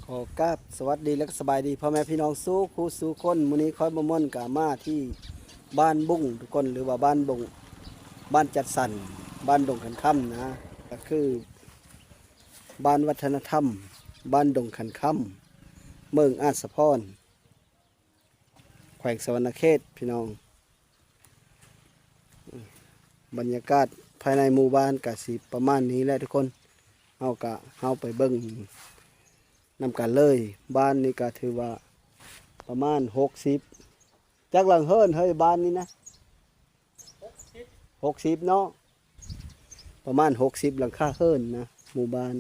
ຂໍກາບສະຫວັດດີ ແລະ ສະບາຍດີພໍ່ແມ່ພີ່ນ້ອງສູ່ຄູ່ສູ່ຄົນ. ມື້ນີ້ຂ້ອຍບໍ່ມ່ວນກະມາທີ່ບ້ານບຸງທຸກຄົນ ຫຼືວ່າບ້ານບົງ ບ້ານຈັດສັນ ບ້ານດົງຂັນຄຳນະ ກະຄືບ້ານວັດທະນະທຳ ບ້ານດົງຂັນຄຳ ເມືອງອາດສະພອນ ແຂວງສະຫວັນນະເຂດ ພີ່ນ້ອງ. ບັນຍາກາດພາຍໃນໝູ່ບ້ານກະຊິປະມານນີ້ແຫຼະທຸກຄົນ. ເຮົາກະ ເຮົາໄປເບິ່ງນຳກັນເລີຍ. ບ້ານນີ້ກະຖືວ່າປະມານຫົກສິບ ຈັກຫຼັງເຮືອນເຮີ້ຍ ບ້ານນີ້ນະ? ຫົກສິບເນາະ. ປະມານຫົກສິບຫຼັງຄາເຮືອນນະ ໝູ່ບ້ານ.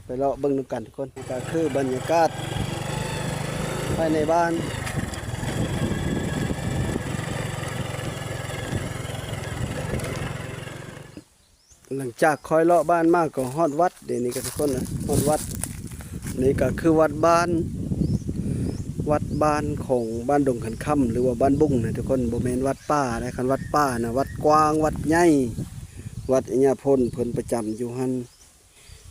ໄປເລາະເບິ່ງນຳກັນທຸກຄົນ. ນີ້ກະຄືບັນຍາກາດພາຍໃນບ້ານ. ຫຼັງຈາກຂ້ອຍເລາະບ້ານມາກໍຮອດວັດເດ ນີ້ກະທຸກຄົນນະ ຮອດວັດ. ນີ້ກະຄືວັດບ້ານ ວັດບ້ານຂອງບ້ານດົງຂັນຄຳ ຫຼືວ່າບ້ານບຸງນະທຸກຄົນ. ບໍ່ແມ່ນວັດປ່ານະ ຄັນວັດປ່ານະ ວັດກວ້າງ ວັດໃຫຍ່ ວັດຍາພົນເພິ່ນປະຈຳຢູ່ຫັ້ນ.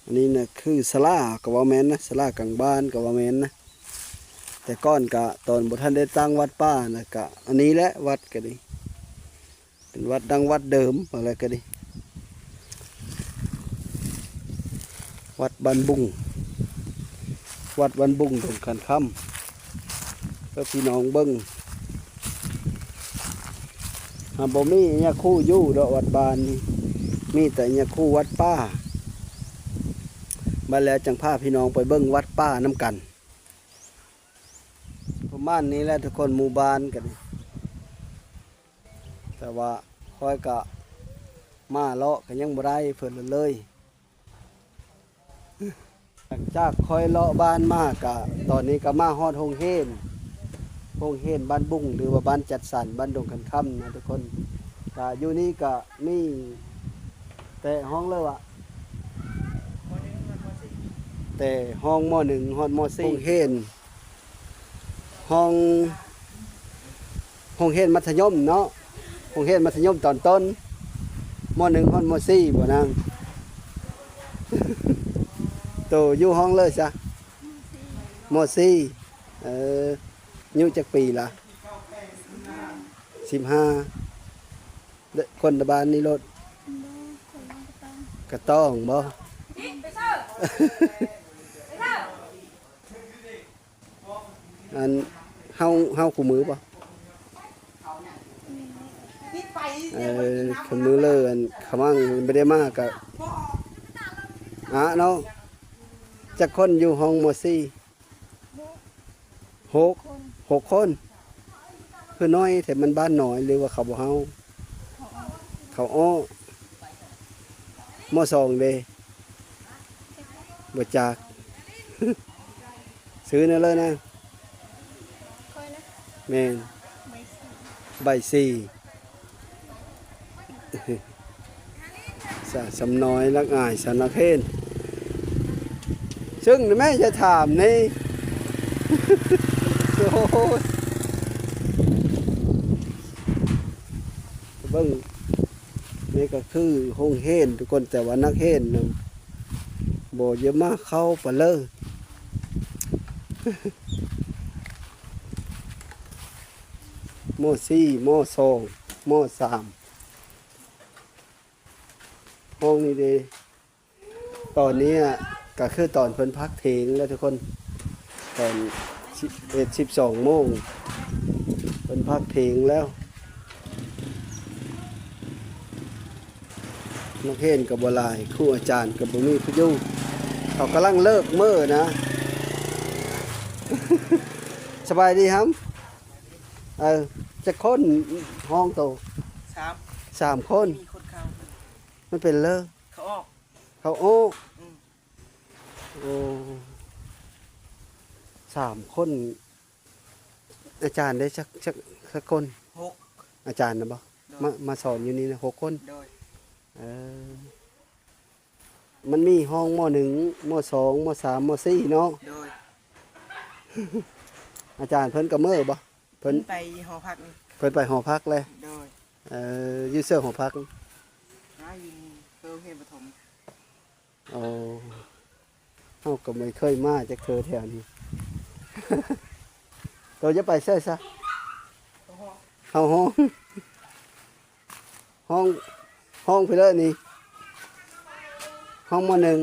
ອັນນີ້ນະຄືສາລາກະວ່າແມ່ນນະ ສາລາກາງບ້ານກະວ່າແມ່ນນະ. ແຕ່ກ່ອນກະ ຕອນບໍ່ທັນໄດ້ຕັ້ງວັດປ່ານະ ກະອັນນີ້ແຫຼະ ວັດກະດີ ເປັນວັດດັ່ງວັດເດີມ ວ່າແລ້ວກະດີ. ວັດບ້ານບຸງ ວັດບ້ານບຸງດົງຂັນຄຳ ເພື່ອພີ່ນ້ອງເບິ່ງ. ຫາບໍ່ມີຍາຄູຢູ່ດອກວັດບ້ານນີ້ ມີແຕ່ຍາຄູວັດປ່າ. ບັດແລ້ວຈັ່ງພາພີ່ນ້ອງໄປເບິ່ງວັດປ່ານຳກັນ. ປະມານນີ້ແຫຼະທຸກຄົນ ໝູ່ບ້ານກະດີ. ແຕ່ວ່າຂ້ອຍກະມາເລາະກະຍັງບໍ່ໄດ້ເພິ່ນເລີຍ. ຫຼັງຈາກຂ້ອຍເລາະບ້ານມາກະ ຕອນນີ້ກະມາຮອດໂຮງຮຽນ ໂຮງຮຽນບ້ານບຸງ ຫຼືວ່າບ້ານຈັດສັນ ບ້ານດົງຂັນຄຳນະທຸກຄົນ. ກະຢູ່ນີ້ກະມີແຕ່ຫ້ອງເລີຍວະ ແຕ່ຫ້ອງ ມໍໜຶ່ງ ຮອດ ມໍສີ່ ໂຮງຮຽນ ຫ້ອງ ໂຮງຮຽນມັດທະຍົມເນາະ ໂຮງຮຽນມັດທະຍົມຕອນຕົ້ນ ມໍໜຶ່ງ ຮອດ ມໍສີ່ ບໍ່ນາງ? ໂຕຢູ່ຫ້ອງເລີຍຊະ ມໍສີ່. ເອີ ອາຍຸຈັກປີລະ? ສິບຫ້າ. ຄົນລະບ້ານນີ້ໂລດ ກະຕ້ອງບໍ່? ອັນ ເຮົາ ເຮົາຄູ່ມື້ບໍ່? ເອີ ຄູ່ມື້ເລີຍ ອັນຂະມັງບໍ່ໄດ້ມາກະ ອະເນາະ. ຈັກຄົນຢູ່ຫ້ອງ ມໍສີ່? ຫົກ ຫົກຄົນ ຄືນ້ອຍແທ້. ມັນບ້ານນ້ອຍ ຫຼືວ່າເຂົາບໍ່ເຮົາ? ເຂົາອ້ອ ມໍສອງເດ? ບໍ່ຈັກ. ຊື່ແນວເລີຍນາງ? ຂ້ອຍນະ? ແມ່ນ ໃບສີ ໃບສີ. ສາວສຳນ້ອຍ ນັກອາຍສາວນັກຮຽນ ຊຶ່ງນະແມ່ ຢ່າຖາມນີ້. ໂອ້ຍ ເບິ່ງ ນີ້ກະຄືໂຮງຮຽນທຸກຄົນ ແຕ່ວ່ານັກຮຽນນະ ບໍ່ຢາກມາເຂົ້າປານເລີຍ. ມໍສີ່ ມໍສອງ ມໍສາມ ຫ້ອງນີ້ເດ. ຕອນນີ້ກະຄືຕອນເພິ່ນພັກເທີ່ຍງແລ້ວທຸກຄົນ ຕອນສິບເອັດ ສິບສອງໂມງ ເພິ່ນພັກເທີ່ຍງແລ້ວ. ນັກຮຽນກະບໍ່ຫຼາຍ ຄູອາຈານກະບໍ່ມີຜູ້ຢູ່ ເຂົາກຳລັງເລີກມື້ນະ. ສະບາຍດີຮຳ. ເອີ ຈັກຄົນຫ້ອງໂຕ? ສາມ ສາມຄົນ. ມີຄົນເຂົ້າ ມັນເປັນເລີ ເຂົາອອກ ເຂົາອອກ. ອືມ ໂອ້ ສາມຄົນ. ອາຈານໄດ້ຈັກ ຈັກ ຈັກຄົນ? ຫົກ ອາຈານນະບໍ່? ໂດຍ ມາ ມາສອນຢູ່ນີ້ນະ ຫົກຄົນ. ໂດຍ ເອີ ມັນມີຫ້ອງ ມໍໜຶ່ງ ມໍສອງ ມໍສາມ ມໍສີ່ເນາະ. ໂດຍ ອາຈານເພິ່ນກະເມືອບໍ່? ເພິ່ນ ເພິ່ນໄປຫໍພັກນີ້ ເພິ່ນໄປຫໍພັກແລ້ວ. ໂດຍ ເອີ ຢູ່ເຊິ່ງຫໍພັກ? ອາ ຢູ່ໂຮງຮຽນປະຖົມ. ອໍ ເຮົາກໍບໍ່ເຄີຍມາຈັກເທື່ອແຖວນີ້. ໂຕຈະໄປໃສຊະ? ເຂົ້າຫ້ອງ ຫ້ອງ ຫ້ອງພີ້ເລີນີ້ ຫ້ອງ ມໍໜຶ່ງ.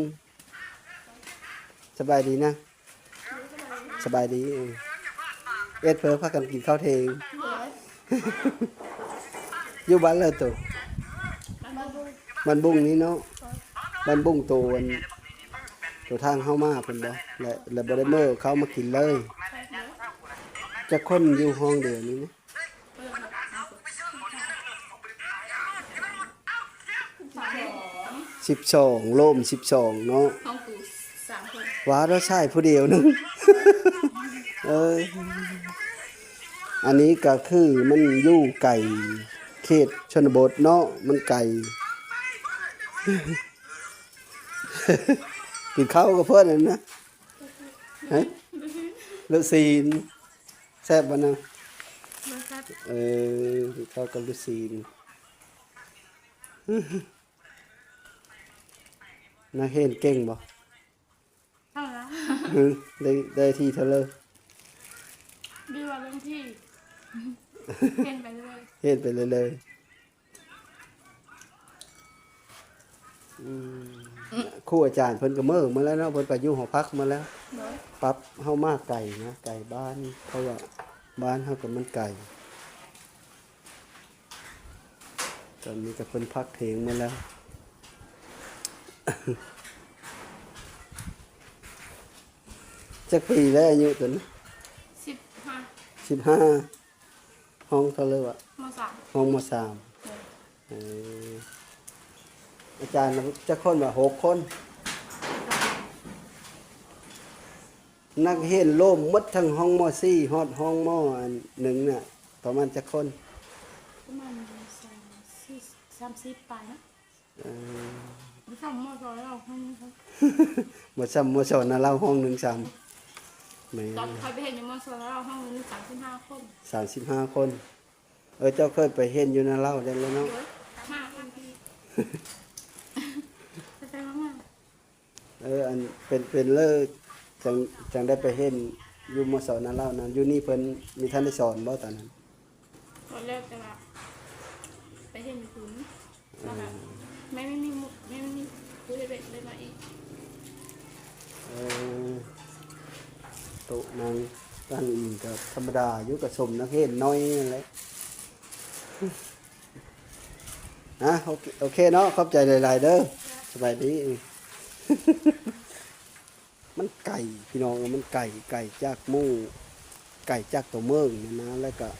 ສະບາຍດີນະ. ສະບາຍດີ. ເອີ ເອັດເພີ້ພາກັນກິນເຂົ້າທ່ຽງ. ຢູ່ບ້ານເລີໂຕ? ບ້ານບຸ້ງນີ້ເນາະ. ບ້ານບຸ້ງໂຕອັນ ໂຕທາງເຮົາມາພຸ້ນບໍ່? ແລະ ແລະບໍ່ໄດ້ເມີເຂົ້າມາກິນເລີຍ. ຈັກຄົນຢູ່ຫ້ອງດຽວນີ້ນະ? ສິບສອງ ໂລມສິບສອງເນາະ. ຫ້ອງກູສາມຄົນ. ວ່າແລ້ວຊາຍຜູ້ດຽວໜຶ່ງ. ເອີ ອັນນີ້ກໍຄືມັນຢູ່ໄກເຂດຊົນນະບົດເນາະ ມັນໄກ. ກິນເຂົ້າກັບເພິ່ນນັ້ນນະ. ຮະ? ລູກຊີ້ນ. ແຊບບໍ່ນະ? ບໍ່ແຊບ. ເອີ ກິນເຂົ້າກັບລູກຊີ້ນ. ນັກຮຽນເກັ່ງບໍ່? ເທົ່າລະ. ຮຶ? ໄດ້ ໄດ້ທີ່ເທົ່າເລີ? ບໍ່ວ່າເລື່ອງທີ່ ຮຽນໄປເລື້ອຍ. ຮຽນໄປເລື້ອຍໆ. ອືມ ອືມ ຄູອາຈານເພິ່ນກໍເມີໝົດແລ້ວເນາະ ເພິ່ນໄປຢູ່ຫໍພັກໝົດແລ້ວ. ໂດຍ. ປັບເຮົາມາໄກນະ ໄກບ້ານ ເພາະວ່າບ້ານເຮົາກໍມັນໄກ. ຕອນນີ້ກໍເພິ່ນພັກເຖິງໝົດແລ້ວ. ຈັກປີແລ້ວອາຍຸຕົວນີ້? ສິບຫ້າ. ສິບຫ້າ. ຫ້ອງເທົ່າໃດວະ? ມໍສາມ. ຫ້ອງ ມໍສາມ. ເອີ ເອີ ອາຈານຈັກຄົນວະ? ຫົກຄົນ. ນັກຮຽນລວມໝົດທັງຫ້ອງ ມໍສີ່ ຮອດຫ້ອງ ມໍອັນໜຶ່ງນະ ປະມານຈັກຄົນ? ປະມານສາມສິບ ສາມສິບປາຍເນາະ. ເອີ ບໍ່ຊ່ຳ ມໍສອງ ລາວຫ້ອງໜຶ່ງ. ບໍ່ຊ່ຳ ມໍສອງ ນາລາວຫ້ອງໜຶ່ງຊ້ຳ. ແມ່ນ. ຕອນຂ້ອຍໄປເຮັດຢູ່ ມໍສອງ ລາວຫ້ອງໜຶ່ງ ສາມສິບຫ້າຄົນ. ສາມສິບຫ້າຄົນ. ເອີ ເຈົ້າເຄີຍໄປເຮັດຢູ່ນາລາວແລ້ວເນາະ? ໂດຍ. ມາ ມາ. ໄປໆ ມາໆ. ເອີ ອັນເປັນ ເປັນເລີ ຈັ່ງ ຈັ່ງໄດ້ໄປເຮັດຢູ່ ມໍສອງ ນາລາວນັ້ນ. ຢູ່ນີ້ເພິ່ນມີທັນໄດ້ສອນບໍ່ຕອນນັ້ນ? ກໍແລ້ວແຕ່ວ່າໄປເຮັດຢູ່ພຸ້ນ ແລ້ວກໍ ເອີ ແມ່ນມີ ແມ່ນມີຜູ້ເຮັດວຽກໄດ້ມາອີກ. ເອີ ໂຕະນັ່ງຕັ້ງອີງກໍທຳມະດາຢູ່ ກໍສົມນັກຮຽນໜ້ອຍນັ້ນແຫຼະ. ອ່ະ ໂອເຄ ໂອເຄເນາະ ຂອບໃຈຫຼາຍໆເດີ. ສະບາຍດີ. ມັນໄກພີ່ນ້ອງ ມັນໄກ ໄກຈາກໝູ່ ໄກຈາກຕົວເມືອງຫັ້ນນະ. ແລ້ວກະ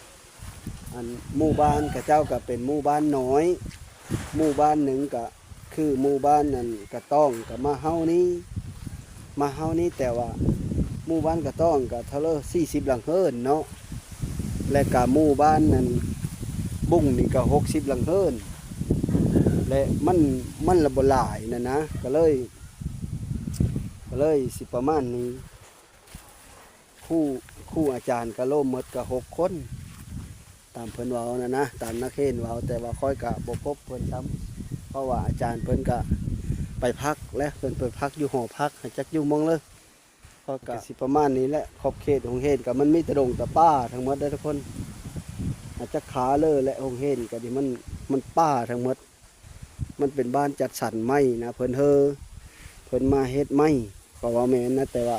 ອັນ ໝູ່ບ້ານເຂົາເຈົ້າກະເປັນໝູ່ບ້ານນ້ອຍ ໝູ່ບ້ານໜຶ່ງກະຄືໝູ່ບ້ານອັນກະຕ້ອງ ກະມາເຮົານີ້ ມາເຮົານີ້ ແຕ່ວ່າໝູ່ບ້ານກະຕ້ອງກະເທົ່າໃດ ສີ່ສິບຫຼັງເຮືອນເນາະ. ແລະກະໝູ່ບ້ານອັນບຸ້ງນີ້ກະຫົກສິບຫຼັງເຮືອນ ແລະມັນ ມັນລະບໍ່ຫຼາຍຫັ້ນນະ ກະເລີຍ ກະເລີຍຊິປະມານນີ້. ຄູ ຄູອາຈານກະລວມໝົດກະຫົກຄົນ ຕາມເພິ່ນເວົ້າຫັ້ນນະ ຕາມນັກຮຽນເວົ້າ ແຕ່ວ່າຂ້ອຍກະບໍ່ພົບເພິ່ນຊ້ຳ ເພາະວ່າອາຈານເພິ່ນກະໄປພັກແລ້ວ ເພິ່ນໄປພັກຢູ່ຫໍພັກ ຫາກຈັກຢູ່ໝ່ອງເລີຍ. ເພາະກະຊິປະມານນີ້ແຫຼະ ຂອບເຂດໂຮງຮຽນກະມັນມີແຕ່ດົງແຕ່ປ່າທັງໝົດເດ້ທຸກຄົນ ຫາກຈັກຂາເລີແຫຼະ ໂຮງຮຽນກະນີ້ມັນ ມັນປ່າທັງໝົດ. ມັນເປັນບ້ານຈັດສັນໃໝ່ນະ ເພິ່ນເຮີ ເພິ່ນມາເຮັດໃໝ່ ກໍເວົ້າແມ່ນນະ ແຕ່ວ່າ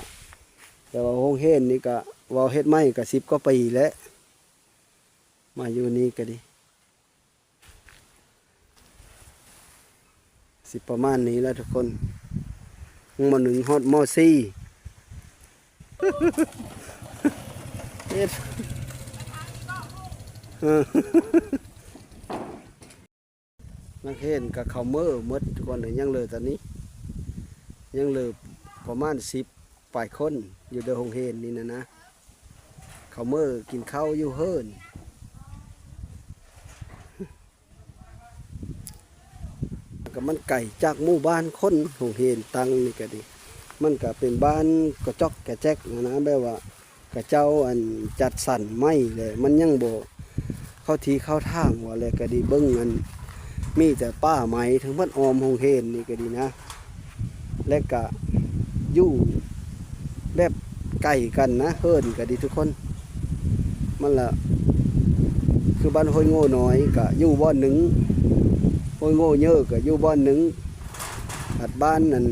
ແຕ່ວ່າໂຮງຮຽນນີ້ກະເວົ້າເຮັດໃໝ່ກະສິບກວ່າປີແລ້ວ ມາຢູ່ນີ້ກະດີ. ຊິປະມານນີ້ແຫຼະທຸກຄົນ ມໍໜຶ່ງຮອດມໍສີ່ ເຮັດ ເອີ. ນັກຮຽນກໍເຂົ້າເມີໝົດທຸກຄົນເລີຍ ຍັງເຫຼືອຕອນນີ້ ຍັງເຫຼືອປະມານສິບປາຍຄົນຢູ່ໃນໂຮງຮຽນນີ້ນະນະ ເຂົ້າເມີກິນເຂົ້າຢູ່ເຮືອນ. ກໍມັນໄກຈາກໝູ່ບ້ານຄົນ ໂຮງຮຽນຕັ້ງນີ້ກໍດີ ມັນກໍເປັນບ້ານກະຈອກກະແຈກນະນະ ແບບວ່າ ເຂົາເຈົ້າ ອັນ ຈັດສັນໃໝ່ແຫຼະ ມັນຍັງບໍ່ເຂົ້າທີ່ເຂົ້າທາງ ວ່າແລ້ວກໍດີ ເບິ່ງ ອັນ ມີແຕ່ປ່າໄມ້ທັງໝົດອ້ອມໂຮງຮຽນນີ້ກໍດີນະ ແລະກະ ຢູ່ແບບໄກກັນນະ ເຫີນກໍດີທຸກຄົນ ມັນລະ ຄືບ້ານຫ້ວຍໂງ່ນ້ອຍກໍຢູ່ບ່ອນໜຶ່ງ ຫ້ວຍໂງ່ເຍີກໍຢູ່ບ່ອນໜຶ່ງ ບັດບ້ານນັ້ນ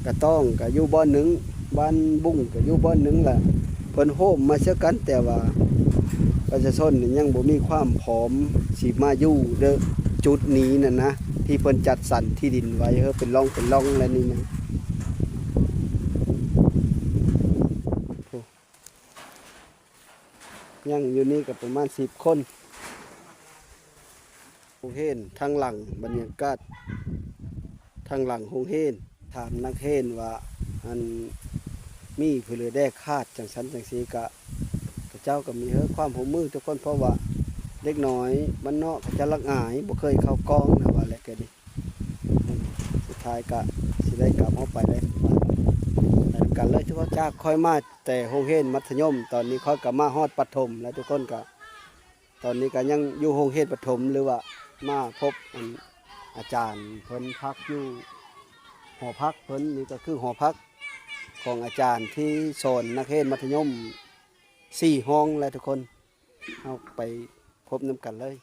ກະຕ້ອງກະຢູ່ບ່ອນໜຶ່ງ ບ້ານບຸ້ງກະຢູ່ບ່ອນໜຶ່ງລະ ເພິ່ນໂຮມມາເຊິ່ງກັນ ແຕ່ວ່າປະຊາຊົນນີ້ຍັງບໍ່ມີຄວາມພ້ອມຊິມາຢູ່ເດີ ຈຸດນີ້ນັ້ນນະ ທີ່ເພິ່ນຈັດສັນທີ່ດິນໄວ້ເຮີເປັນຮ່ອງເປັນຮ່ອງແລະນີ້ນະ ຍັງຢູ່ນີ້ກໍປະມານສິບຄົນ. ໂຮງຮຽນທາງຫຼັງ ບັນຍາກາດທາງຫຼັງໂຮງຮຽນ ຖາມນັກຮຽນວ່າ ອັນ ມີຜູ້ເຫຼືອແດ່ຂາດຈັ່ງຊັ້ນຈັ່ງຊີ້ ກະ ເຂົາເຈົ້າກໍມີໃຫ້ຄວາມຮ່ວມມືທຸກຄົນ ເພາະວ່າເດັກນ້ອຍບ້ານນອກເຂົາເຈົ້າລັກອາຍ ບໍ່ເຄີຍເຂົ້າກ້ອງນະ ວ່າແລ້ວກໍດີ ສຸດທ້າຍກະຊິໄດ້ກັບອອກໄປເລີຍ ໄປນຳກັນເລີຍທຸກຄົນ. ຈາກຂ້ອຍມາແຕ່ໂຮງຮຽນມັດທະຍົມ ຕອນນີ້ຂ້ອຍກໍມາຮອດປະຖົມແລ້ວທຸກຄົນ ກະ ຕອນນີ້ກໍຍັງຢູ່ໂຮງຮຽນປະຖົມ ຫຼືວ່າມາພົບ ອັນ ອາຈານເພິ່ນພັກຢູ່ຫໍພັກເພິ່ນ ນີ້ກໍຄືຫໍພັກຂອງອາຈານທີ່ສອນນັກຮຽນມັດທະຍົມສີ່ຫ້ອງແຫຼະທຸກຄົນ ເຮົາໄປພົບນຳກັນເລີຍ.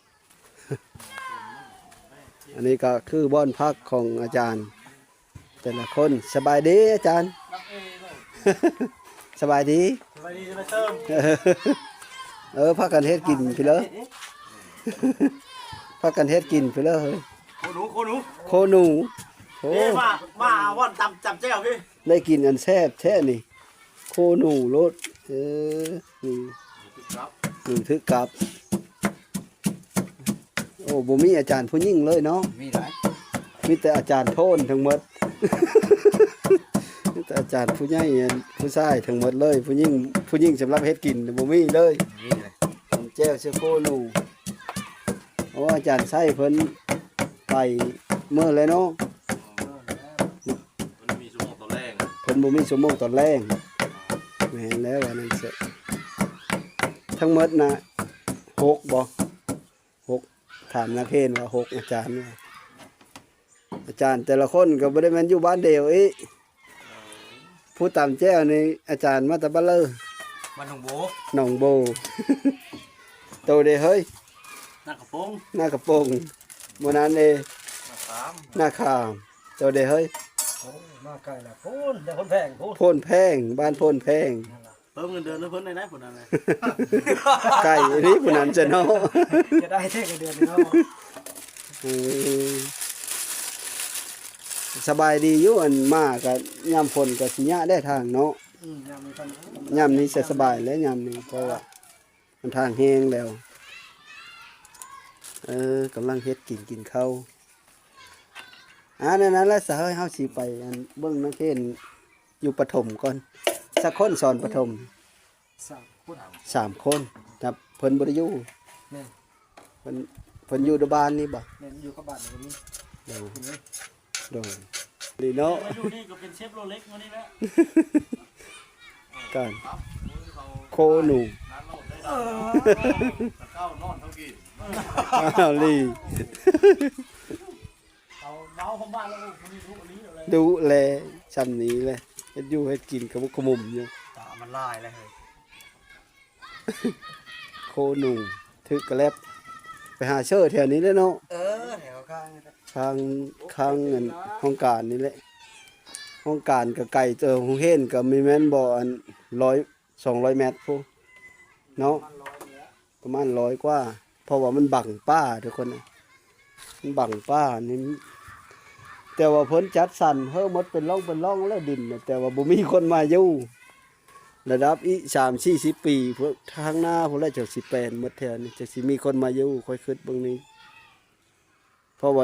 ອັນນີ້ກໍຄືບ່ອນພັກຂອງອາຈານ ແຕ່ລະຄົນ. ສະບາຍດີອາຈານ ສະບາຍດີ ສະບາຍດີ ສະບາຍດີ. ເອີ ພາກັນເຮັດກິນພີ້ເລີ ພາກັນເຮັດກິນພີ້ເລີ ໂຄໜູ ໂຄໜູ ໂຄໜູ. ໂອ້ ເດ້ ມາ ມາບ່ອນຕຳ ຕຳແຈ່ວພີ້ ໄດ້ກິນອັນແຊບແທ້ນີ້ ໂຄໜູໂລດ. ເອີ ນີ້ ໜູຖືກກັບ. ໂອ້ ບໍ່ມີອາຈານຜູ້ຍິງເລີຍເນາະ ມີຫຼາຍ ມີແຕ່ອາຈານໂທນທັງໝົດ ມີແຕ່ອາຈານຜູ້ໃຫຍ່ ອັນ ຜູ້ຊາຍທັງໝົດເລີຍ ຜູ້ຍິງ ຜູ້ຍິງສຳລັບເຮັດກິນບໍ່ມີເລີຍ ມີເລີຍ. ຕຳແຈ່ວໃສ່ໂຄໜູ. ໂອ້ ອາຈານໄຊເພິ່ນໄປເມີແລ້ວເນາະ ເພິ່ນມີຊົ່ວໂມງຕອນແລງ ເພິ່ນບໍ່ມີຊົ່ວໂມງຕອນແລງ. ແມ່ນແລ້ວ ວ່ານັ້ນເສະ. ທັງໝົດນະ ຫົກບໍ່? ຫົກ ຖາມນັກຮຽນວ່າຫົກ ອາຈານວ່າ ອາຈານແຕ່ລະຄົນກໍບໍ່ໄດ້ແມ່ນຢູ່ບ້ານດຽວອີກ. ຜູ້ຕຳແຈ່ວນີ້ອາຈານມາແຕ່ບ້ານເລີ ບ້ານໜອງໂບ ໜອງໂບ. ໂຕເດເຮີ້ຍ? ນາກະປົງ ນາກະປົງ. ໝູ່ນັ້ນເດ? ນາຂາມ ນາຂາມ. ໂຕເດເຮີ້ຍ? ໂອ້ ມາໄກລະ ໂພນ ແຕ່ໂພນແພງ ໂພນ ໂພນແພງ ບ້ານໂພນແພງ. ນັ້ນລະ ເພີ່ມເງິນເດືອນໃຫ້ເພິ່ນໄດ້ນະ ຜູ້ນັ້ນນະ. ໄກອີ່ຫຼີຜູ້ນັ້ນຊະເນາະ ຈະໄດ້ແທ້ເງິນເດືອນເນາະ. ເອີ ສະບາຍດີຢູ່ ອັນ ມາກະຍາມຝົນກະຊິຍາກແດ່ທາງເນາະ. ອືມ ຍາມນີ້ກໍ ຍາມນີ້ຈະສະບາຍແລ້ວ ຍາມນີ້ ເພາະວ່າມັນທາງແຫ້ງແລ້ວ. ເອີ ກຳລັງເຮັດກິນ ກິນເຂົ້າ. ອາ ນັ້ນລະ ສະເຮີ້ຍ ເຮົາຊິໄປ ອັນ ເບິ່ງນັກຮຽນຢູ່ປະຖົມກ່ອນ. ຈັກຄົນສອນປະຖົມ? ສາມຄົນ ສາມຄົນ. ແຕ່ເພິ່ນບໍ່ໄດ້ຢູ່? ແມ່ນ ເພິ່ນ ເພິ່ນຢູ່ໃນບ້ານນີ້ບໍ່? ແມ່ນ ຢູ່ກັບບ້ານນີ້. ໂດຍ ໂດຍ ນີ້ເນາະ ມາຢູ່ນີ້ກໍເປັນເຊຟໂຣເລັກມື້ນີ້ແຫຼະ. ການໂຄໜູ ເອີ ເຈົ້ານອນເທົ່າກີ້ ອ້າວ ລີ ເອົາເມົາເຂົ້າມາແລ້ວ ໂອ້ ຄົນນີ້ດຸອີ່ຫຼີແຫຼະ ດຸແຫຼະ ຊ່ຳນີ້ແຫຼະ ເຮັດຢູ່ເຮັດກິນຂະມຸກຂະມຸມຢູ່ ຕາມັນລາຍແລ້ວເຮີ້ຍ. ໂຄໜູ ຖືກກະແລັບ ໄປຫາເຊີແຖວນີ້ແຫຼະເນາະ. ເອີ ແຖວຂ້າງ ຂ້າງ ຂ້າງອັນຫ້ອງການນີ້ແຫຼະ ຫ້ອງການກໍໄກ ເອີ ໂຮງຮຽນກໍມີແມ່ນບໍ່ ອັນ ຮ້ອຍ ສອງຮ້ອຍແມັດພຸ້ນເນາະ ປະມານຮ້ອຍກວ່າ ເພາະວ່າມັນບັງປ່າທຸກຄົນ ມັນບັງປ່ານີ້. ແຕ່ວ່າເພິ່ນຈັດສັນເຮີໝົດເປັນຮ່ອງເປັນຮ່ອງແລ້ວດິນນະ ແຕ່ວ່າບໍ່ມີຄົນມາຢູ່ ລະດັບອີກສາມສີ່ສິບປີ ພວກທາງໜ້າພຸ້ນແຫຼະ ຈະຊິແປນໝົດແຖວນີ້ ຈະຊິມີຄົນມາຢູ່ ຂ້ອຍຄິດເບິ່ງນີ້. ເພາະວ່າ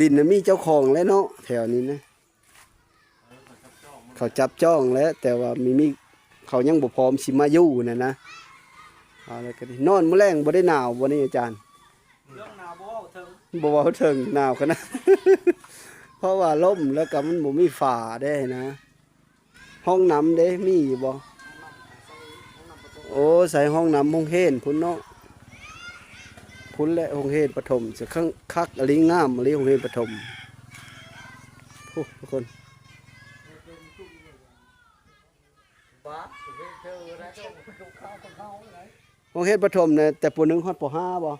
ດິນນະມີເຈົ້າຂອງແລ້ວເນາະ ແຖວນີ້ນະ ເຂົາຈັບຈອງແລ້ວ ແຕ່ວ່າມີ ມີ ເຂົາຍັງບໍ່ພ້ອມຊິມາຢູ່ຫັ້ນນະ. ເອົາແລ້ວກໍດີ ນອນມື້ແລງບໍ່ໄດ້ໜາວບໍ່ນີ້ອາຈານ? ເລື່ອງໜາວບໍ່ເວົ້າເຖິງ ບໍ່ເວົ້າເຖິງ ໜາວຂະໜາດ ເພາະວ່າລົມແລ້ວກໍມັນບໍ່ມີຝາເດ້ນະ. ຫ້ອງນ້ຳເດ້ ມີຢູ່ບໍ່? ໂອ້ ໃສ່ຫ້ອງນ້ຳໂຮງຮຽນພຸ້ນເນາະ ພຸ້ນແຫຼະ ໂຮງຮຽນປະຖົມ ຄັກ ຄັກອີ່ຫຼີ ງາມອີ່ຫຼີ ໂຮງຮຽນປະຖົມ. ໂອ້ ທຸກຄົນ ໂຮງຮຽນປະຖົມນີ້ແຕ່ ປໍໜຶ່ງ ຮອດ ປໍຫ້າ ບໍ່?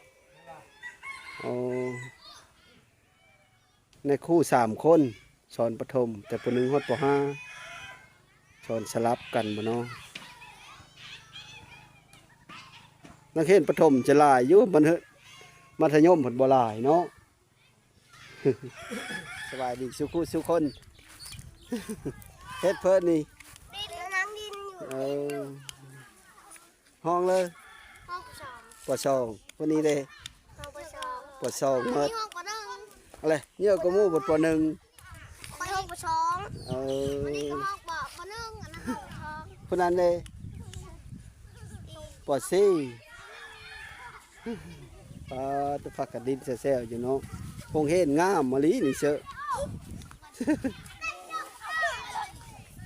ໂອ້ ນາຍຄູສາມຄົນ ສອນປະຖົມແຕ່ ປໍໜຶ່ງ ຮອດ ປໍຫ້າ ສອນສະຫຼັບກັນບໍ່ເນາະ? ນັກຮຽນປະຖົມຈະຫຼາຍຢູ່ ມັນ ມັດທະຍົມເພິ່ນບໍ່ຫຼາຍເນາະ. ສະບາຍດີສູ່ຄູ່ສູ່ຄົນ. ເຮັດເພິ່ນນີ້ ນັ່ງຫຼິ້ນຢູ່ ເອີ ຫ້ອງເລີຍ ຫ້ອງ ປໍສອງ ປໍສອງ. ຜູ້ນີ້ເດ້ ຫ້ອງ ປໍສອງ ປໍສອງໝົດ ຫ້ອງ ປໍໜຶ່ງ. ເອົາແຫຼະ ເຍອະກວ່າໝູ່ເບິດ ປໍໜຶ່ງ ຂ້ອຍຫ້ອງ ປໍສອງ. ເອີ ອັນນີ້ກໍຫ້ອງ ປໍໜຶ່ງ ອັນນັ້ນຫ້ອງ ປໍສອງ. ຜູ້ນັ້ນເດ້ ປໍສີ່. ປາດ ພາກັນຫຼິ້ນແຊວໆຢູ່ເນາະ. ໂຮງຮຽນງາມມາລີນີ້ເຊີ.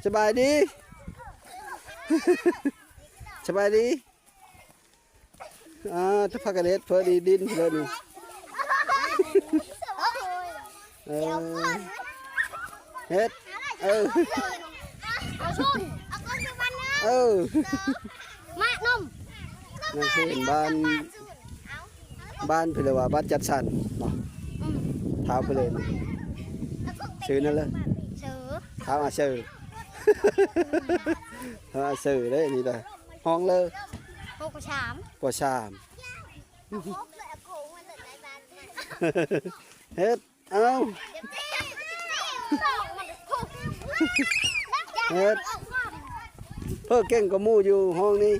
ສະບາຍດີ ສະບາຍດີ. ອ່າ ພາກັນເຮັດເພິ່ນດີດິນເລີຍນີ້. ເອີ ເຮັດ ເອີ ເອົາຊຸນ ເອົາກ້ອງໄປວັນເດີ ເອີ ມານົມ. ນັກຮຽນບ້ານ ບ້ານເພິ່ນເອີ້ນວ່າບ້ານຈັດສັນເນາະ. ອືມ ຖາມເພິ່ນເລີຍ ຊື່ນັ້ນເລີຍ ຊື່ ຖາມຫາຊື່ ຖາມຫາຊື່ເດ້ນີ້ເດີ. ຫ້ອງເລີຍ ຫ້ອງ ປໍສາມ ປໍສາມ. ເຮັດ ເອົ້າ ເຮັດ ເພິ່ນເກັ່ງກວ່າໝູ່ຢູ່ຫ້ອງນີ້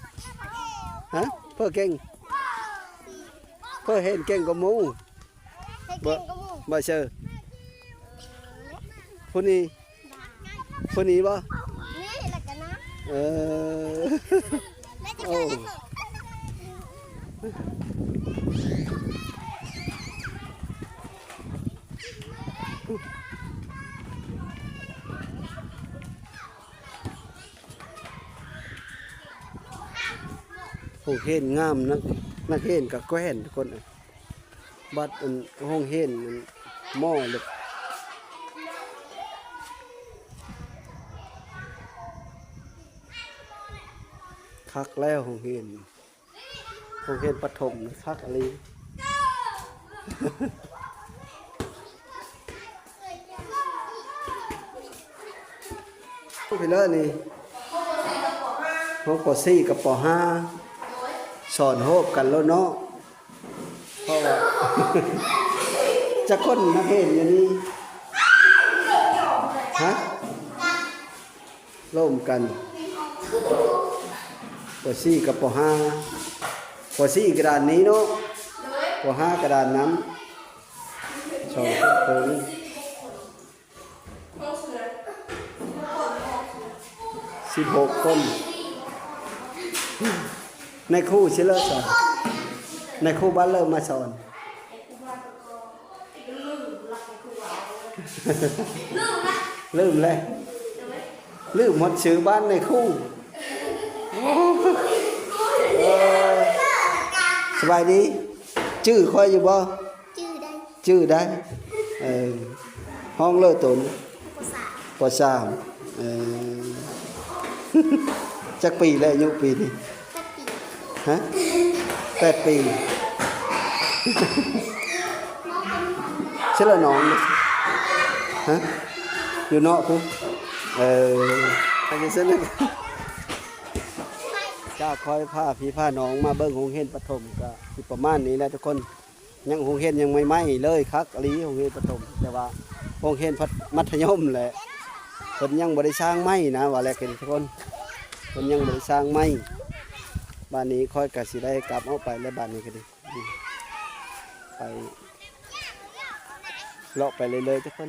ຮະ ເພິ່ນເກັ່ງ ເພິ່ນຮຽນເກັ່ງກວ່າໝູ່ ເກັ່ງກວ່າໝູ່ ບໍ່ເຊີ ຜູ້ນີ້ ຜູ້ນີ້ບໍ່? ນີ້ລະກະນະ ເອີ ໂອ້ ໂຮງຮຽນງາມ ນັກ ນັກຮຽນກະແກວ່ງທຸກຄົນ. ບັດອັນໂຮງຮຽນອັນມໍເລັກ ຄັກແລ້ວໂຮງຮຽນ ໂຮງຮຽນປະຖົມຄັກອີ່ຫຼີ. ໄປເລີຍນີ້ ຫ້ອງ ປໍສີ່ ກັບ ປໍຫ້າ ສອນໂຮບກັນໂລດເນາະ. ເພາະວ່າ ຈັກຄົນນັກຮຽນຢູ່ນີ້ ຮະ ລົມກັນ ປໍສີ່ ກັບ ປໍຫ້າ ປໍສີ່ກະດານນີ້ເນາະ ປໍຫ້າກະດານນັ້ນ ສອງຄົນ. ສິບຫົກຄົນ ນາຍຄູຊິເລີກສອນ ນາຍຄູບ້ານເລີກມາສອນ ລືມແລ້ວ ລືມໝົດຊື່ບ້ານນາຍຄູ. ໂອ້ ເອີ ສະບາຍດີ ຈື່ຂ້ອຍຢູ່ບໍ່? ຈື່ໄດ້ ຈື່ໄດ້ ເອີ ຫ້ອງເລີໂຕນ ປໍສາມ ປໍສາມ ເອີ ຈັກປີແລ້ວ ອາຍຸປີນີ້? ແປດປີ ຮະ ແປດປີ ເຊລະໜອງ ຮະ ຢູ່ເນາະພຸ້ນ ເອີ ອັນນີ້ເຊັ່ນ ກະຄ່ອຍພາພີ່ພານ້ອງມາເບິ່ງໂຮງຮຽນປະຖົມ ກະຊິປະມານນີ້ແຫຼະທຸກຄົນ. ຍັງໂຮງຮຽນຍັງໃໝ່ໆເລີຍ ຄັກອີ່ຫຼີໂຮງຮຽນປະຖົມ ແຕ່ວ່າໂຮງຮຽນມັດທະຍົມແຫຼະ ເພິ່ນຍັງບໍ່ໄດ້ສ້າງໃໝ່ນະ ວ່າແລ້ວກັນທຸກຄົນ ເພິ່ນຍັງບໍ່ໄດ້ສ້າງໃໝ່. ບາດນີ້ຂ້ອຍກະຊິໄດ້ກັບອອກໄປແລ້ວ ບາດນີ້ກະດີ ໄປ ເລາະໄປເລື້ອຍໆ ທຸກຄົນ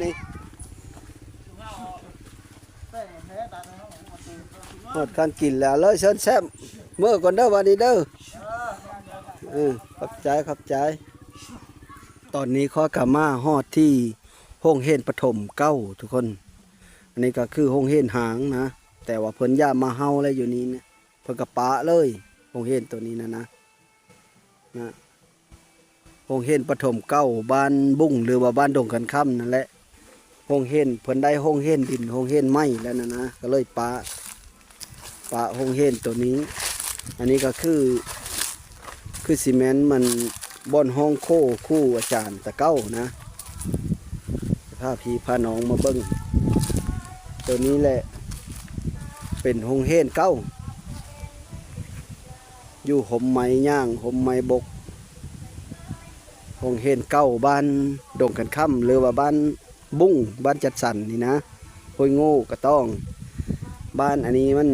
ນີ້ ຮອດການກິນແລ້ວ ເລີຍເຊີນແຊບ ເມືອກ່ອນເດີ ບາດນີ້ເດີ ເອີ ຂອບໃຈ ຂອບໃຈ. ຕອນນີ້ຂ້ອຍກະມາຮອດທີ່ໂຮງຮຽນປະຖົມເກົ່າທຸກຄົນ ອັນນີ້ກະຄືໂຮງຮຽນຮ້າງນະ ແຕ່ວ່າເພິ່ນຢ້ານໝາເຫົ່າແລ້ວຢູ່ນີ້ນະ ເພິ່ນກະປະເລີຍ ໂຮງຮຽນໂຕນີ້ນະ ນະ ນະ ໂຮງຮຽນປະຖົມເກົ່າບ້ານບຸງ ຫຼືວ່າບ້ານດົງຂັນຄຳນັ້ນແຫຼະ. ໂຮງຮຽນເພິ່ນໄດ້ໂຮງຮຽນດິນ ໂຮງຮຽນໄມ້ແລ້ວນັ້ນນະ ກໍເລີຍປະ ປະໂຮງຮຽນໂຕນີ້. ອັນນີ້ກໍຄື ຄືຊິແມ່ນມັນບ່ອນຮ້ອງໂຄຄູອາຈານແຕ່ເກົ່ານະ. ພາພີ່ພານ້ອງມາເບິ່ງ ໂຕນີ້ແຫຼະ ເປັນໂຮງຮຽນເກົ່າ ຢູ່ຮົ່ມໄມ້ຫຍ້າງ ຮົ່ມໄມ້ບົກ. ໂຮງຮຽນເກົ່າບ້ານດົງຂັນຄຳ ຫຼືວ່າບ້ານບຸງ ບ້ານຈັດສັນນີ້ນະ ຫ້ວຍໂງ່ ກະຕ້ອງ. ບ້ານອັນນີ້ມັນ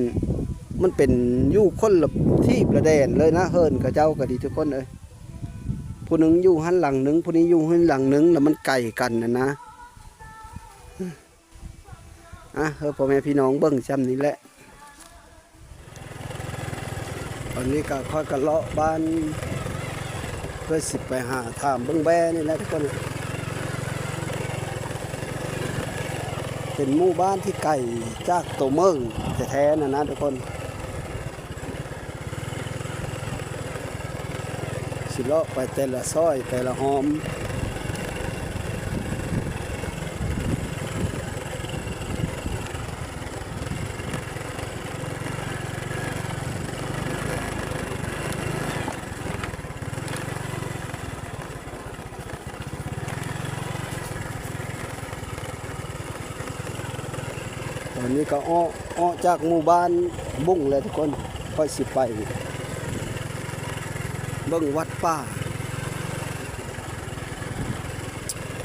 ມັນເປັນຢູ່ຄົນລະທີບລະແດນເລີຍນະ ເຮືອນເຂົາເຈົ້າກໍດີທຸກຄົນເອີຍ. ຜູ້ໜຶ່ງຢູ່ຫັ້ນຫຼັງໜຶ່ງ ຜູ້ນີ້ຢູ່ຫັ້ນຫຼັງໜຶ່ງ ແລ້ວມັນໄກກັນຫັ້ນນະ. ອ່ະ ເອີ ພໍ່ແມ່ພີ່ນ້ອງເບິ່ງຊ່ຳນີ້ແຫຼະ. ຕອນນີ້ກໍຂ້ອຍກໍເລາະບ້ານ ເພື່ອຊິໄປຫາຖາມເບິ່ງແບ້ນີ້ແຫຼະທຸກຄົນ. ເປັນໝູ່ບ້ານທີ່ໄກຈາກໂຕເມືອງແທ້ໆນັ້ນນະທຸກຄົນ. ຊິເລາະໄປແຕ່ລະຊອຍແຕ່ລະຮ່ອມ. ຕອນນີ້ກໍເອາະ ເອາະຈາກໝູ່ບ້ານບຸງແລ້ວທຸກຄົນ. ຂ້ອຍຊິໄປເບິ່ງວັດປ່າ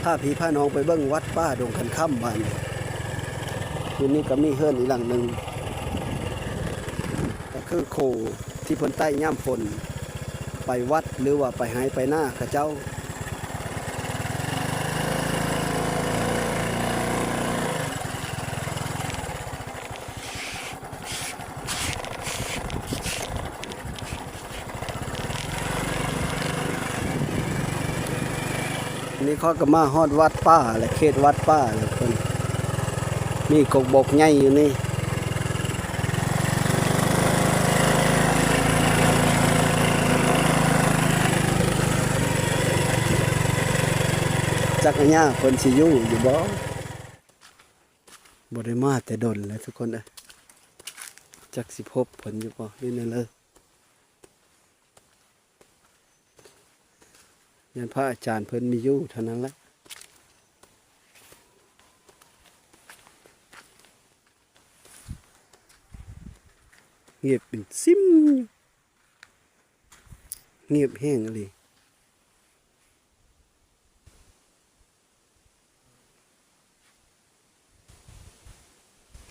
ພາພີ່ພານ້ອງໄປເບິ່ງວັດປ່າດົງຂັນຄຳບ້ານ. ຢູ່ນີ້ກໍມີເຮືອນອີກຫຼັງໜຶ່ງ ກໍຄືໂຄທີ່ເພິ່ນໄຕ້ຍາມຝົນ ໄປວັດ ຫຼືວ່າໄປໄຮ່ໄປນາເຂົາເຈົ້າ. ນີ້ຂ້ອຍກໍມາຮອດວັດປ່າແລ້ວ ເຂດວັດປ່າແລ້ວເພິ່ນ ມີກົກບົກໃຫຍ່ຢູ່ນີ້. ຈັກອາຍາເພິ່ນຊິຢູ່ຢູ່ບໍ່? ບໍ່ໄດ້ມາແຕ່ດົນແລ້ວທຸກຄົນເອີຍ. ຈັກຊິພົບເພິ່ນຢູ່ບໍ່ ຫຼືແນວໃດ. ຢ້ານພະອາຈານເພິ່ນມີຢູ່ເທົ່ານັ້ນແຫຼະ. ງຽບເປັນຊິມ ງຽບແຮງອີ່ຫຼີ.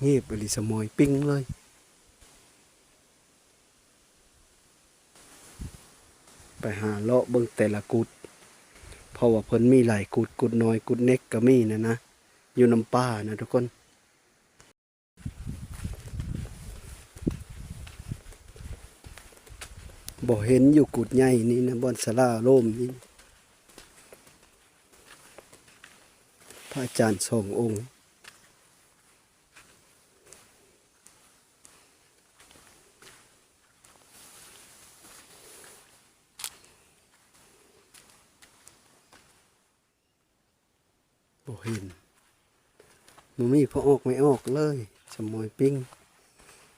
ງຽບອີ່ຫຼີ ສະໝອຍປິງເລີຍ. ໄປຫາເລາະເບິ່ງແຕ່ລະກຸດ ເພາະວ່າເພິ່ນມີຫຼາຍກຸດ ກຸດນ້ອຍ ກຸດເນັກກໍມີນະນະ ຢູ່ນຳປ່ານະທຸກຄົນ. ບໍ່ເຫັນຢູ່ກຸດໃຫຍ່ນີ້ນະ ບ່ອນສາລາໂລມນີ້ ພະອາຈານສອງອົງ. ບໍ່ເຫັນ ບໍ່ມີພະອອກໄມ່ອອກເລີຍ ສະໝອຍປິງ.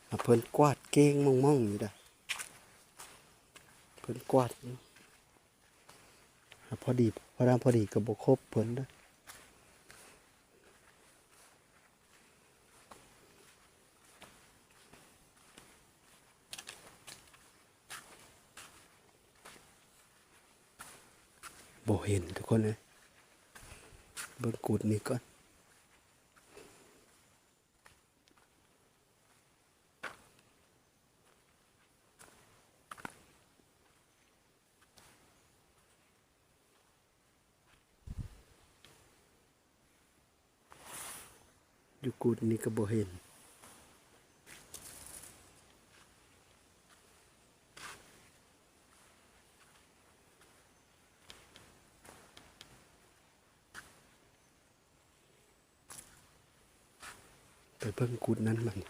ຫາເພິ່ນກວາດເກ້ງມ່ອງໆຢູ່ດາ ເພິ່ນກວາດຢູ່ ຫາພໍດີ ພໍດຳພໍດີກໍບໍ່ຄົບເພິ່ນເດ້. ບໍ່ເຫັນທຸກຄົນເອີຍ ເບິ່ງກຸດນີ້ກ່ອນ. ຢູ່ກຸດນີ້ກໍບໍ່ເຫັນ. ໄປເບິ່ງກຸດນັ້ນບັດນີ້.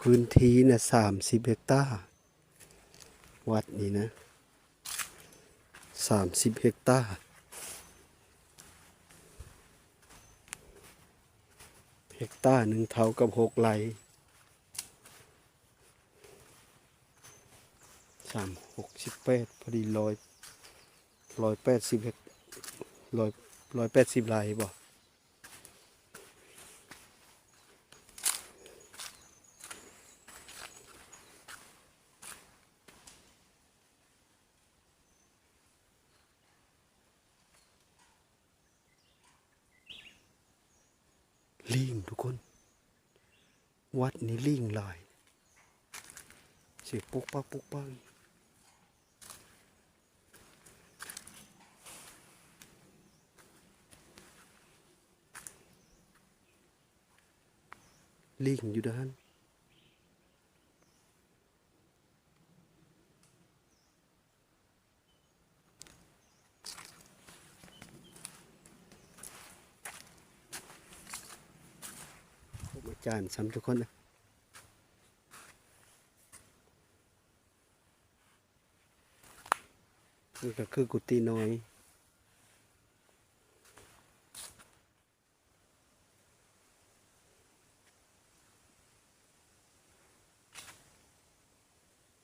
ພື້ນທີ່ນະ ສາມສິບເຮັກຕາ ວັດນີ້ນະ ສາມສິບເຮັກຕາ ເຮັກຕາໜຶ່ງເທົ່າກັບຫົກໄຮ່ ສາມ ຫົກສິບແປດ ພໍດີຮ້ອຍ ຮ້ອຍແປດສິບເຮັກ ຮ້ອຍ ຮ້ອຍແປດສິບໄຮ່ບໍ? ລີງທຸກຄົນ ວັດນີ້ລີງຫຼາຍ ສຽງປຸກປັກປຸກປັກ ລີງຢູ່ເດີຫັ້ນ. ອາຈານຊ້ຳທຸກຄົນເດີ ນີ້ກໍຄືກຸຕິນ້ອຍ.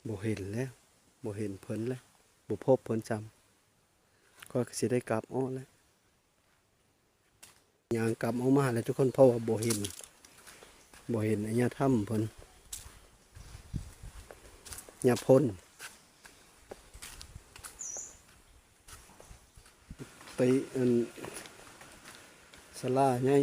ບໍ່ເຫັນແລ້ວ ບໍ່ເຫັນເພິ່ນແລ້ວ ບໍ່ພົບເພິ່ນຊ້ຳ ຂ້ອຍກໍຊິໄດ້ກັບອອກແລ້ວ ຍ່າງກັບອອກມາແລ້ວທຸກຄົນ ເພາະວ່າບໍ່ເຫັນ ບໍ່ເຫັນອາຍາຖ້ຳເພິ່ນ ຍາພົນ ໄປອັນສາລາໃຫຍ່.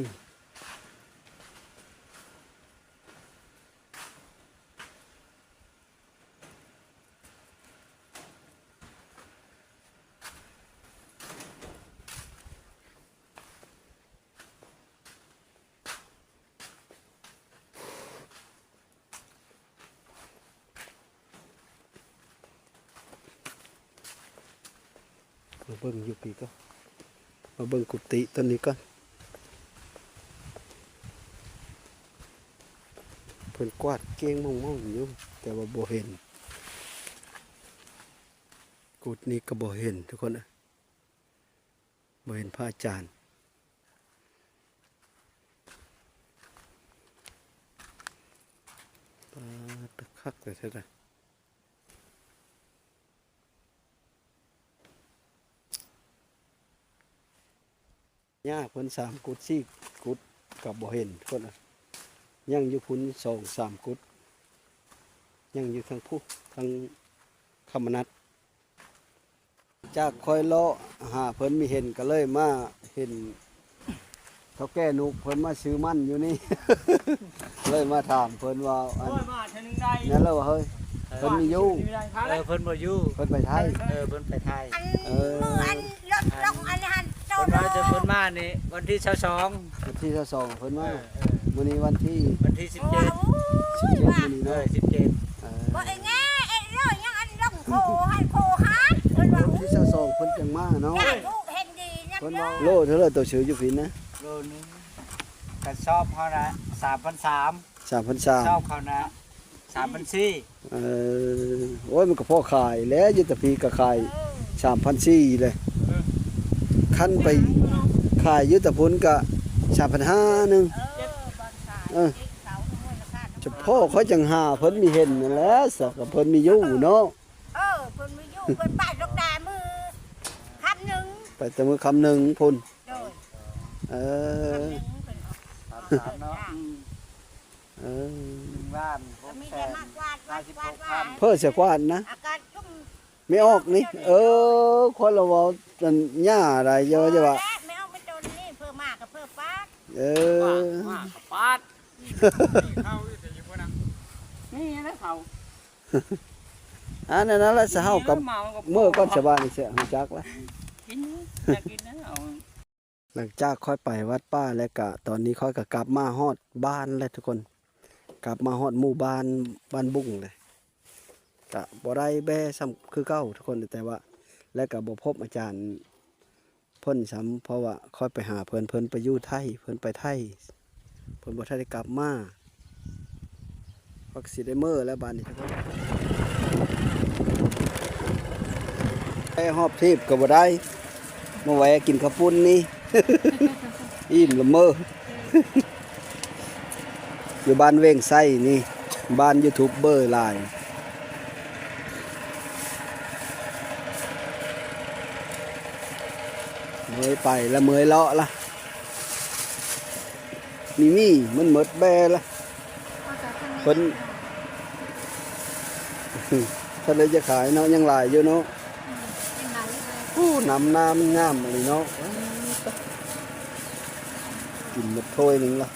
ມາເບິ່ງຢູ່ພີ້ກ່ອນ ມາເບິ່ງກຸຕິຕົວນີ້ກ່ອນ ເພິ່ນກວາດເກ້ງມ່ອງໆຢູ່ ແຕ່ວ່າບໍ່ເຫັນ ກຸດນີ້ກໍບໍ່ເຫັນທຸກຄົນເອີຍ. ບໍ່ເຫັນພະອາຈານ ປາດ ຄັກແທ້ໆ ຍາເພິ່ນສາມກຸດສີ່ກຸດກໍບໍ່ເຫັນພຸ້ນນະ ຍັງຢູ່ພຸ້ນສອງສາມກຸດ ຍັງຢູ່ທາງພຸ້ນ ທາງຄຳມະນັດ. ຈາກຂ້ອຍເລາະຫາເພິ່ນມີເຫັນ ກໍເລີຍມາເຫັນເຖົ້າແກ່ນຸກເພິ່ນມາຊື້ມັນຢູ່ນີ້ ເລີຍມາຖາມເພິ່ນວ່າ ອັນ ໂອ້ຍ ມາເທື່ອໜຶ່ງໄດ້ ນັ້ນແຫຼະວ່າ ເຮີ້ຍ ເອີ ເພິ່ນມີຢູ່ ເອີ ເພິ່ນບໍ່ຢູ່ ເພິ່ນໄປໄທ ເອີ ເພິ່ນໄປໄທ ອັນ ເອີ ມື້ອັນລົດລົງອັນນັ້ນ ເພິ່ນມາ ເພິ່ນມານີ້ວັນທີຊາວສອງ ວັນທີຊາວສອງເພິ່ນມາ ເອີ ມື້ນີ້ວັນທີ ວັນທີສິບເຈັດ ໂອ້ຍ ສິບເຈັດ ມື້ນີ້ເນາະ ເອີ ສິບເຈັດ ເອີ ບໍ່ໄດ້ແງ່ເອັດເລີຍ ຍັງອັນລົງໂຄຫັ້ນໂຄຫາ ເພິ່ນວ່າ ວັນທີຊາວສອງເພິ່ນຈັ່ງມາເນາະ ສາທຸ ເຫັນດີນຳເດີ ໂລເທົ່າໃດໂຕຊື້ຢູ່ພີ້ນະ? ໂລໜຶ່ງ ກະສອບເຮົານະ ສາມພັນສາມ ສາມພັນສາມ ກະສອບເຮົານະ ສາມພັນສີ່ ເອີ ໂອ້ຍ ມັນກໍພໍຂາຍແຫຼະ ຢູ່ແຕ່ພີ້ກໍຂາຍ ເອີ ສາມພັນສີ່ແຫຼະ ເອີ ຄັນໄປຂາຍຢູ່ແຕ່ພຸ້ນກໍສາມພັນຫ້າໜຶ່ງ ເອີ ເອີ ສະເພາະຂ້ອຍຈັ່ງຫາເພິ່ນມີເຫັນນັ້ນແຫຼະ ສະ ກໍເພິ່ນມີຢູ່ເນາະ ເອີ ເພິ່ນມີຢູ່ ເພິ່ນໄປດອກດາມື້ຄ່ຳໜຶ່ງ ໄປແຕ່ມື້ຄ່ຳໜຶ່ງພຸ້ນ ໂດຍ ເອີ ເອີ ໜຶ່ງລ້ານຫົກແສນຫ້າສິບຫົກພັນ ເພິ່ນຊິກວາດນະ ອາກາດຊຸ່ມ ແມ່ອອກນີ້ ເອີ ຄົນລະເວົ້າອັນຫຍ້າໃດ ຢ່າວ່າ ແມ່ອອກໄປຕົນນີ້ ເພິ່ນມາກໍເພິ່ນປາດ ເອີ ມາກໍປາດ ເຂົາຢູ່ໃສຢູ່ບໍ່ນະ ນີ້ນະເຂົາ ອັນນັ້ນລະ ສະເຮົາກັບເມືອກ່ອນ ສະບາຍນີ້ ເສຍຮູ້ຈັກລະ ກິນ ຢາກກິນນະເອົາ. ຫຼັງຈາກຂ້ອຍໄປວັດປ່າແລ້ວກະ ຕອນນີ້ຂ້ອຍກະກັບມາຮອດບ້ານແລ້ວທຸກຄົນ ກັບມາຮອດໝູ່ບ້ານ ບ້ານບຸ້ງແລ້ວ ກະບໍ່ໄດ້ແບຊ້ຳຄືເກົ່າທຸກຄົນ ແຕ່ວ່າ ແລ້ວກະບໍ່ພົບອາຈານເພິ່ນຊ້ຳ ເພາະວ່າຂ້ອຍໄປຫາເພິ່ນ ເພິ່ນໄປຢູ່ໄທ ເພິ່ນໄປໄທ ເພິ່ນບໍ່ທັນໄດ້ກັບມາ ພັກຊິໄດ້ເມືອແລ້ວບາດນີ້ ໄປຮອບທີບກໍບໍ່ໄດ້ ມາແວະກິນເຂົ້າປຸ້ນນີ້ ອີ່ມລະເມີ ຢູ່ບ້ານເວງໄຊນີ້ ບ້ານຢູທູບເບີຫຼາຍ ເມີຍໄປລະ ເມີຍເລາະລະ. ມີມີ ມັນໝົດແບລະ ເພິ່ນ ເພິ່ນເລີຍຈະຂາຍເນາະ ຍັງຫຼາຍຢູ່ເນາະ. ໂອ້ ນ້ຳນາມັນງາມອີ່ຫຼີເນາະ ກິນໝົດຖ້ວຍໜຶ່ງລະ.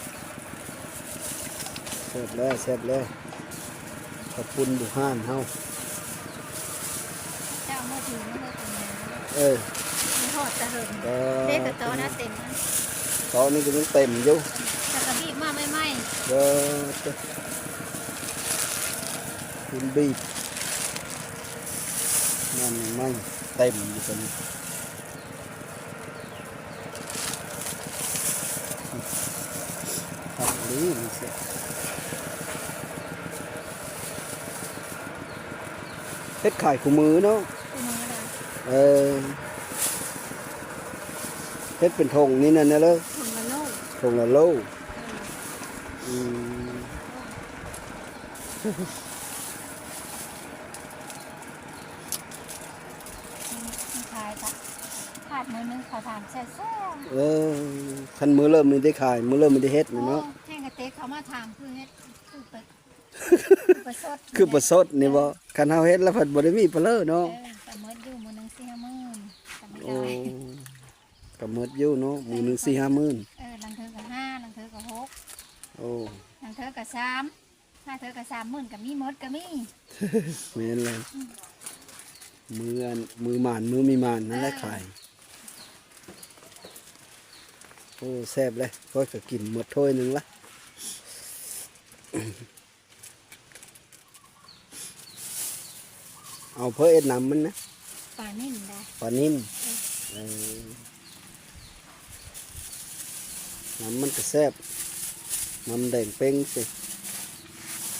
ແຊບແລ້ວ ແຊບແລ້ວ ເຂົ້າປຸ້ນຢູ່ຮ້ານເຮົາ ເຈົ້າເມືອຖືມາເລີຍເປັນຫຍັງ ເອີ ມັນທອດແຕ່ເຫິງ ເອີ ເດ້ ແຕ່ໂຕະນະເຕັມ ໂຕະນີ້ກໍຍັງເຕັມຢູ່ ແລ້ວກໍບີບມາໃໝ່ໆ ເອີ ປຸ້ນບີບ ນັ້ນໃໝ່ເຕັມຢູ່ຕົວນີ້. ຄັກອີ່ຫຼີ ເຮັດຂາຍຄູ່ມື້ເນາະ ຄູ່ມື້ລະ ເອີ ເຮັດເປັນຖົງນີ້ນັ້ນນະເລີ ຖົງລະໂລ ຖົງລະໂລ ເອີ ອືມ. ຂາຍກະ ຂາດມື້ໜຶ່ງເຂົາຖາມແຊວໆ ເອີ ຄັນມື້ເລີ່ມນີ້ໄດ້ຂາຍ ມື້ເລີ່ມນີ້ໄດ້ເຮັດແມ່ນເນາະ ໂອ້ ແຮງກະເຕະເຂົາມາຖາມຄືເຮັດ ຄືປະ ຄືປະສົດ ຄືປະສົດນີ້ບໍ ເອີ ຄັນເຮົາເຮັດລະພັດບໍ່ໄດ້ມີປະເລີເນາະ ເອີ ກະໝົດຢູ່ມື້ໜຶ່ງສີ່ຫ້າໝື່ນ ກະມີ ໂອ້ ກະໝົດຢູ່ເນາະ ມື້ໜຶ່ງສີ່ຫ້າໝື່ນ ເອີ ລາງເທື່ອກະຫ້າ ລາງເທື່ອກະຫົກ ໂອ້ ລາງເທື່ອກະສາມ ຫ້າເທື່ອກະສາມໝື່ນກະມີ ໝົດກະມີ ແມ່ນແລ້ວ ອືມ ມື້ອັນ ມື້ໝານ ມື້ມີໝານນັ້ນແຫຼະ ເອີ ຂາຍ ໂອ້ ແຊບເລີຍ ຂ້ອຍກະກິນໝົດຖ້ວຍໜຶ່ງລະ ເອົາເພື່ອເຮັດນ້ຳມັນນະ ປານິນໄດ໋ ປານິນ ເອີ ເອີ. ນ້ຳມັນກະແຊບ ນ້ຳແດງເປັ່ງຊິ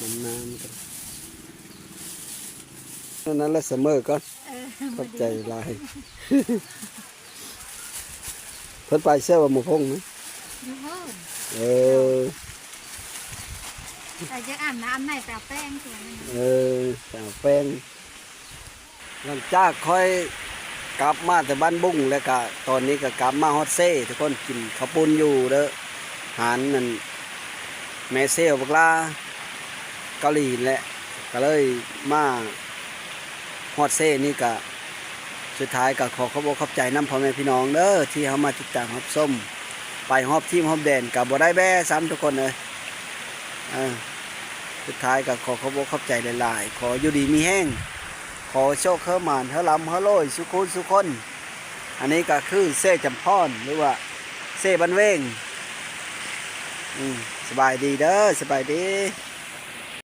ນ້ຳນາມັນກະ ນັ້ນແຫຼະ ສະເໝີກ່ອນ ເອີ ຂອບໃຈຫຼາຍ ເພິ່ນໄປໃສຫວາ ໝໍພົງນະ ຢູ່ເຮືອນ ເອີ ແຕ່ຈະອາບນ້ຳໃນ ໄປເອົາແປ້ງ ເອີ ໄປເອົາແປ້ງ. ຫຼັງຈາກຂ້ອຍກັບມາແຕ່ບ້ານບຸງ ແລ້ວກະຕອນນີ້ກະກັບມາຮອດເຊ ທຸກຄົນ ກິນເຂົ້າປຸ້ນຢູ່ເດີ ຮ້ານນັ້ນ ແມ່ເຊບັກຫຼ້າເກົາຫຼີແຫຼະ ກະເລີຍມາຮອດເຊນີ້ກະ ສຸດທ້າຍກະຂໍຂອບອົກຂອບໃຈນຳພໍ່ແມ່ພີ່ນ້ອງເດີ ທີ່ເຂົ້າມາຕິດຕາມຮັບຊົມ ໄປຮອບທີມຮອບແດນກະບໍ່ໄດ້ແບ້ຊ້ຳ ທຸກຄົນເອີຍ ເອີ ສຸດທ້າຍກໍຂໍຂອບອົກຂອບໃຈຫຼາຍໆ ຂໍຢູ່ດີມີແຮງ ຂໍໂຊກເຮີໝານ ເຮີລ່ຳເຮີລວຍ ສູ່ຄູ່ສູ່ຄົນ ອັນນີ້ກໍຄືເຊຈຳພອນ ຫຼືວ່າເຊບ້ານເວງ ອືມ ສະບາຍດີເດີ ສະບາຍດີ.